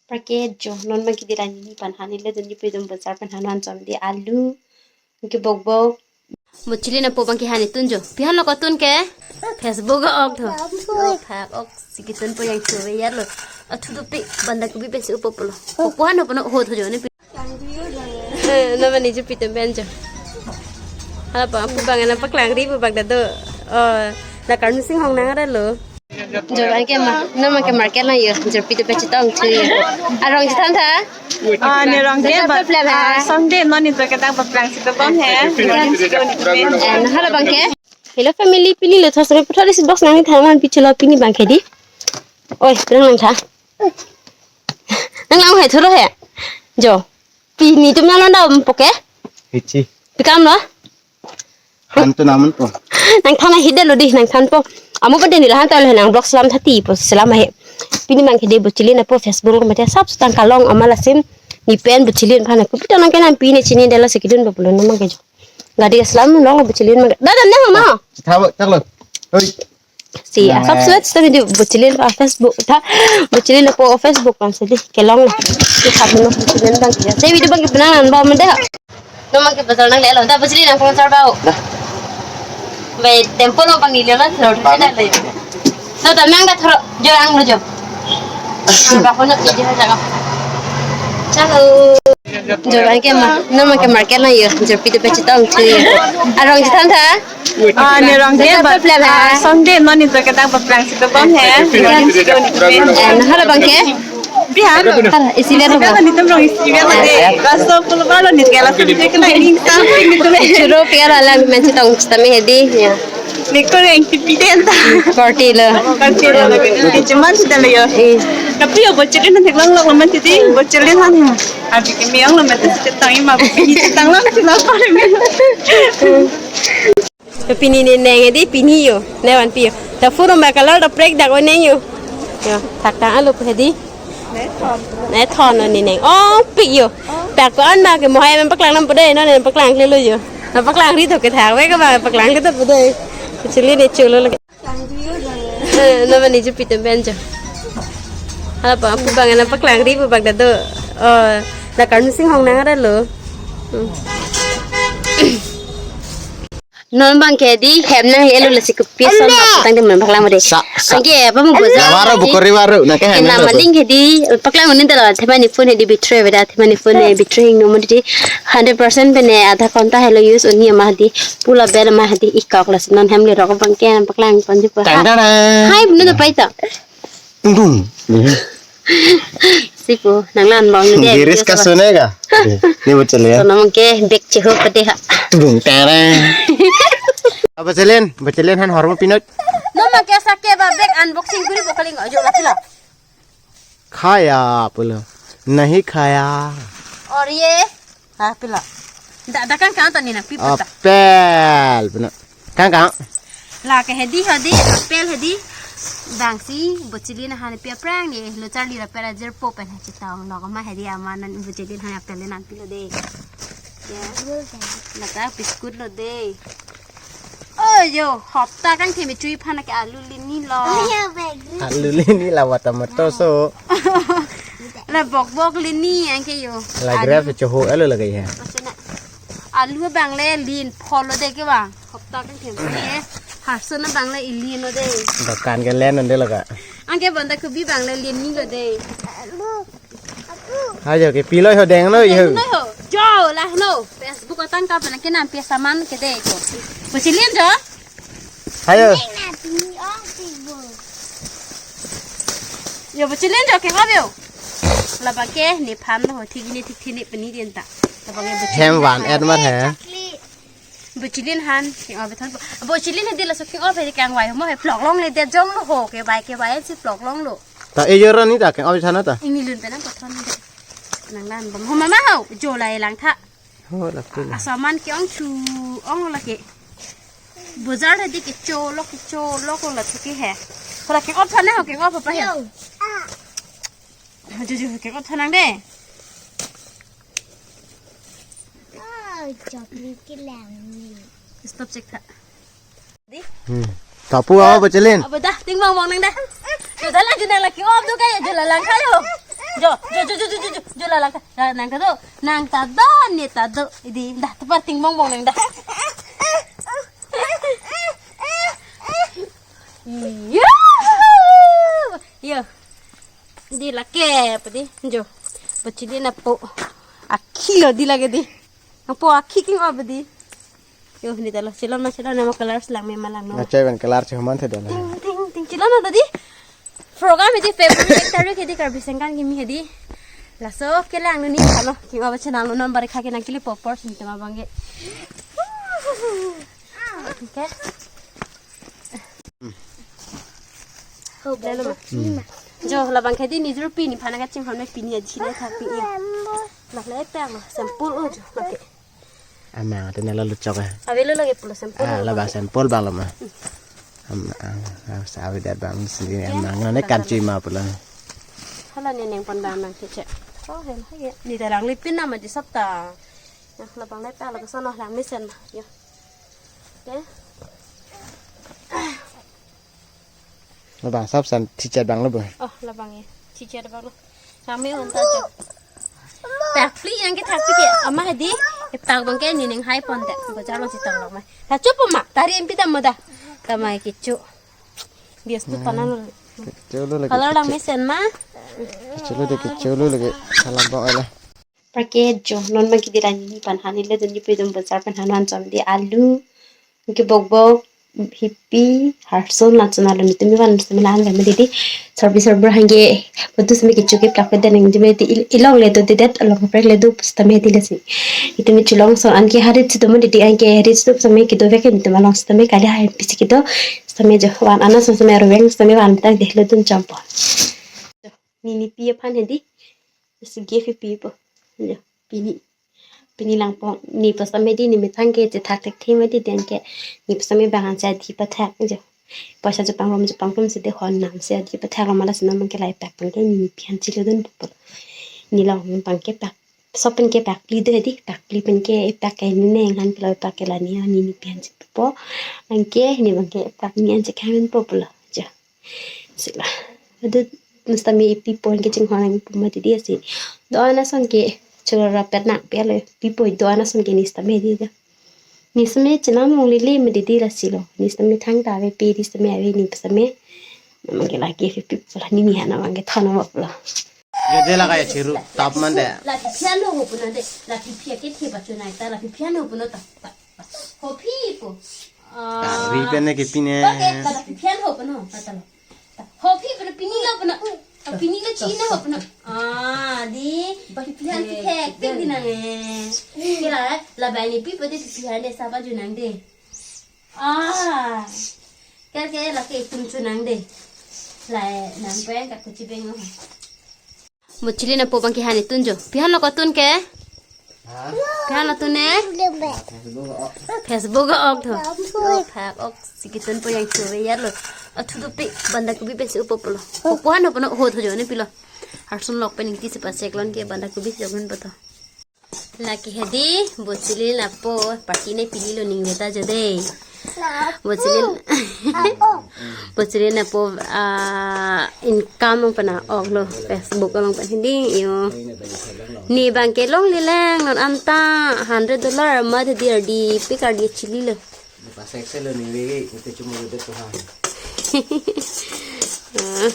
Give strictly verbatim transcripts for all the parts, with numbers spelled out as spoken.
Paket jo, non abang ke dei la nini aphan han, neli dun ji pidun bazar aphan han, han chom dei alu, ke bokbok. Bochilin apo abang ke han-i tun jo. Pi hanlo ko tun ke? Facebook ok tho. Phak ok si ketunpo, yang chuve yar lo. Athu dopik, banda kopi pensi upo pulo. Ko han puno ho tho jo ne pi. Eh, non abang neli jo pitum pen jo. Hala pa, pu abang nangpaklangri pu abang ta do. Oh, la Karmi Singhong nang arlo. Jo abang ke ma, non abang ke market lang jo. Jo pitum pen chetong thu. Arong chethan tha? Ah, ne rong ke, Sunday ba, plan ha? Ah, Sunday non ni to ke ta ba plan si to bom he. Eh, hala abang ke? Hello family, pini lo thos me puthot isi box nangthan, man pi chelo pini abang ke dei. Oi, nang lang tha. Nang lang he thuro he. Jo. Pini tum nang lang dam po ke? Hichi. Pi kam lo? Han tu namun po. Nangthan ahi dei lo dei, nangthanpo. Amo pa dei neli la han ta lo, nang vlog selam thati po, selam ahe. Pini abang ke dei Bochilin apo Facebook lo mate sap setang kalong amat lasim. Ne pen Bochilin aphan kopi ta nang ke nangpi ne chini dei, lasi kedunpo pulo non abang ke jo. Gari selam long Bochilin abang. Dada ne ma. Thawo chak lo. Oi. Si, ah, sap suet sita video Bochilin a Facebook tha. Bochilin apo Facebook kan sidi kelong na. Si khat no Bochilin abang ke. Si video abang ke penang an ba mende. Non abang ke bazar nanglelo. Da Bochilin nang bazar ba o. Bai tempo lo abang neli lo thro thro da le. So ta mang da thro jo ang lo jo. Ba kono iji ha jaga. Chalo. Jo abang ke ma, non abang ke market lang jo. Jo pitum pen chetong thu jo. Arong chethan tha? Ah, ne rong ke, Sunday ba, plan ha? Ah, Sunday non ni to ke ta ba plan si to bom he. Eh, hala abang ke? Pi ha? Hala, isi le ro. Hala ni tum rong isi le ro dei. Laso pulo ba lo ni ke laso je ke na ning sa ni tum. Churo pi hala lang men chetong sita me he dei. Ya. Ni ko reng ti pi den ta. Party lo. Party lo. Ni cuman sita le jo. Eh. Tapi jo Bochilin nang theklong lo man ti dei. Bochilin han. Abi ke me-ong lo man ti chetong, ima pi chetong lang si lo pa me. Pini ne neng he dei, pini jo. Ne vanpi jo. Ta phone ma color ta prek dak o neng jo. Jo, thak ta alu he dei. Ne thon ne neng. Oh, pik jo. Ta ko-an ma ke mo hai men paklang nam po dei, non ne paklang le lo jo. Nangpaklangri tho ke tha, we ke ba paklangri tho po dei. Chuli ne chulo lagi. Eh, non abang neli jo pitum pen jo. Hala pa, pu abang nangpaklangri pu abang ta do. Oh, la Karmi Singhong nang arlo. Hmm. Non abang ke dei hem nanglelo, lasi kopi ason nangpatang dei, men paklang mo dei. Sa, sa. Anke apa mo boja? Baru bukori baru, nang ke hem. Kena nanglelo. Maling ke dei, paklang unin ta la, themani phone he dei battery beda, themani phone he battery hingno mo dei. Hundred percent pen ne adha ghonta helo use un-e ma dei, pu la bel ma dei, ikok lasi non hem lerok abang ke nangpaklang ponji pa. Tang tang tang. Hai, bunda do pai ta. Tung tung. Si pu, nang lan bang ni dei. Giris ka sune ka? Ni Bochilin. So non abang ke bag cheho pa dei ha. Tung tang tang. Bochilin, Bochilin han hor mo pinot. Non abang ke sa ke ba bag unboxing kuri bo kaling jo la pila. Khaya pulo. Nahi khaya. Aur ye? Ha, pila. Da, da kang kang ta ni nangpi puta. Apple pulo. Kang kang. La ke he dei, he dei, apple he dei. Bang si Bochilin ahan pi aphrang ni lo Charlie la pera jer po pen ha chetong lo ma he dei, amat non Bochilin ahan apple nangpi lo dei. Ya. La ta biscuit lo dei. Oh jo, hopta kangthim ichui aphan ke alu lini lo. Alu lini la wa tomato so. La bokbok lini anke jo. La grab se choho alu lagi hai. Maksudnya alu abang le lin phol lo dei ke bang. Hopta kangthim ni. Harson abang le ilin lo dei. Dukan ke len ande laga. Anke banda kopi abang le lini lo dei. Ajo ke piloi ho deng noi ho. Noi ho. Jo la no. Facebook atang ka pen ke nangpi saman ke dei jo. Bochilin jo. Ajo. Jo Bochilin jo ke-ong jo. Labang ke nephan lo thik ni thik thini pini din ta. Labang ke Bochilin. Hem van et mar he. Bochilin han, ke-ong bethon po. Bochilin he dei laso ke-ong beri kangvai mo he plok longle dei jong lo ho, kevai kevai si plok longlo. Ta e jor ni ta ke-ong bethon ta. Ini lun pen nangpathon dei. Nang lan bom ho mama ho, jo la-e lang tha. Ho la ke. Asaman ke-ong chu-ong la ke. Bojar he dei kecho lo kecho lo ko la thu ke he. Ko la ke-ong thon ho ke-ong pa he. Yo. Ah. Jo jo ke-ong thon nang dei. Ah, chokri kelang ni. Stop check tha. Dei. Hmm. Ta pu abo Bochilin. Abo dah, ting bang bang nang dah. Sudah lah, jina lagi om tu kayak jela lang kayo. Jo, jo, jo, jo, jo, jo, jo, jo, la, la, la, nang ta do, nang ta do, ne ta do. Idi, dah, tepar ting bong bong nang dah. Yo, yo. Di lake, apa di? Jo. Bachili na po. Akhi lo di lake di. Nangpo akhi king apa di? Yo, di talo. Chilon ma chilon nama colors lang mema lang no. Ngachai ban color chehuman the dala. Ting, ting, ting. Chilon na tadi. Program hedi February ek tarik hedi Karbi Sengkan kimi hedi. Laso kelang nuni kalo. King apa channel non bari khake nang kili popor sing tema bangke. Okay. Lalo ma. Jo, labang ke di nijur pini phana kachinghon me pini aji le thak pi. Lah le pek lo, sample o jo. Okay. Amang, ate nela luchok eh. Ave lo lagi pulo sample. Ah, lo. Labang sample bang lo ma. Amang, ah, sa ave dat bang sini amang. Nane kanchi ma pulo. Hala ne neng pon bang nang kece. Oh, hel hai. Ni darang lipin nama di sabta. Nah, labang le pek lo ke sono lang mesen ma. Yo. Okay. Labang sab san thichat bang lo bo. Oh, labang ya. Thichat bang lo. Kami unta jo. Pakpli yang kita pikir ama hadi. Ipak bangke ni neng hai pon te. Bajar lo chitang lo mai. Ta chup ma. Tari empi dam mo da. Kamai kichu. Bias tu panan lo. Kichu lo lagi. Kalau lang kichu. Mesen ma. Kichu lo de kichu lo lagi. Salam bang ala. Paket jo non bang kidi rani ni pan hani le dun di pe dum bazar pan hanan chom di alu. Ke bok bok, hipi, harson, lachon alu nitum van sami lan dam didi. Sarbi sarbur hangke, betul sami kecho keplak ke deneng jeme di il-, ilong le do didet, along prek le do sami di lasi. Itum chulong so anke harit situ mo didi anke harit situ sami kido vek nitum along sami kali hai pisi kido sami jo van ana so sami arweng sami van tang deh le dun champo. Nini pi aphan hedi. Isi gift pi po. Jo, pini. Pini langpong ni pasame di ni methang ke chethak thekthe ma di den ke ni pasame bang an cha di pathak jo. Poisa chepangrum chepangrum si de hon nam si di pathak lo mala si nam ke lai pak pang ke ni phi an chilo dun po. Ni long pang ke pak. Sop pen ke pakpli do di pakpli pen ke pak ke ni neng han ke lo pak ke la ni ni ni phi an chipo. Anke ni bang ke pak ni an chekhang po pulo. Jo. Sila. Adu nustami ipi po anke chinghon ang puma didi asi. Do ana son ke chura pet nak pe alo ipi po do ana son ke nistami di da. Nistami chinam long lili me didi lasi lo. Nistami thang ta ave pe nistami ave ni pasame. Namang ke lagi ipi po la ni ni hana bang ke thon amo lo. Ye de la kaya chiru tap man de. La phi phi ano ho puna de. La phi phi ke thi ba chunai ta la phi phi ano ho puna ta. Ho phi ko. Ah. Ri pen ne ke pine. Ba ke ba phi phi ano ho puna ta ta lo. Ho phi puna pini lo puna. Pini lo china ho puna. Ah, di ba phi phi ano ke pin di nang eh. Kila la ba ni pi pa de phi phi ano sa ba ju nang de. Ah. Kal ke la ke tum chu nang de. La nang pen ka kuchi beng ho. Mo chili na po bang ke hani tun jo. Phi han lo ko tun ke? Ha? Phi han lo tun ne? Facebook ok. Facebook ok tho. Oh, phak ok. Si kitun po yang chuve yar lo. Athu tu pi banda kubi pe si upo pulo. Ko han lo puno ho tho jo ne pilo. Harsun lok pen ingti si pasek lon ke banda kubi si jogun po tho. Laki hedi, Bochili na po, party ne pili lo ning neta jo de. Bochili, Bochili na po, ah, income along pen ok lo, Facebook along pen hedi, yo. Ni bang ke longle lang, non anta hundred dollar ma hedi ardi, pik ardi chili lo. Pasek se lo ni veve, ite chumu de tuhan. Ah,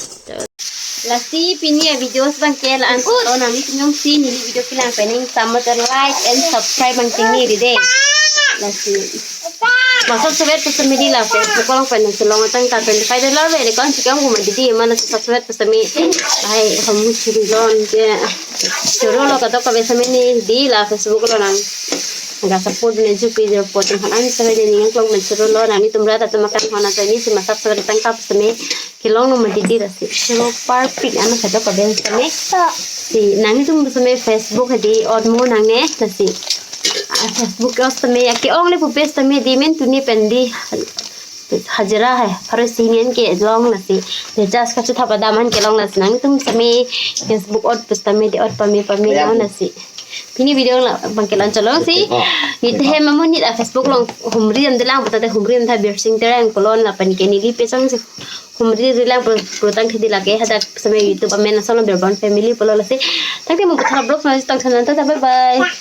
lasi pini a videos bang ke la an ko nang ni nyong si ni video kelang pen ning sama ter like and subscribe bang ting ni de. Lasi. Masuk subscribe to sami di la Facebook along pen chelong tang ka twenty five dollar ve de kon si kang kuma didi ma lasi subscribe to sami. Hai hamu chiri lon ke. Choro lo ka to ka ve sami ni di la Facebook lo nang. Ga support ne jupi jo po tum han an sami de ni yang klong men choro lo nang ni tum ra ta tum akan hona sami si masuk subscribe tang ka sami. Kelong no ma didi lasi. Choro parpik ano sa to ka bel sami. Si nang itum sami Facebook hedi ot mo nang ne lasi. Ah, Facebook os sami ya ke ong le pupe sami di men tuni pen di hajira hai. Pharo si nian ke long lasi. Recharge ka chu thapa daman ke long lasi nang itum sami Facebook ot pu sami di ot pame pame long lasi. Pini video la bangke la-an chotlo si. Neli hem amonit a Facebook along humri damdelang pulote humri damtha Birsing Terang pulo, lapen ke neli page along si humri rilang pu-, pulotangte dei, lake hadak seme YouTube amen ason lo Birbon Family pulo lasi. Tangte mo puthot vlog nangchetongthu nang ta, bye bye.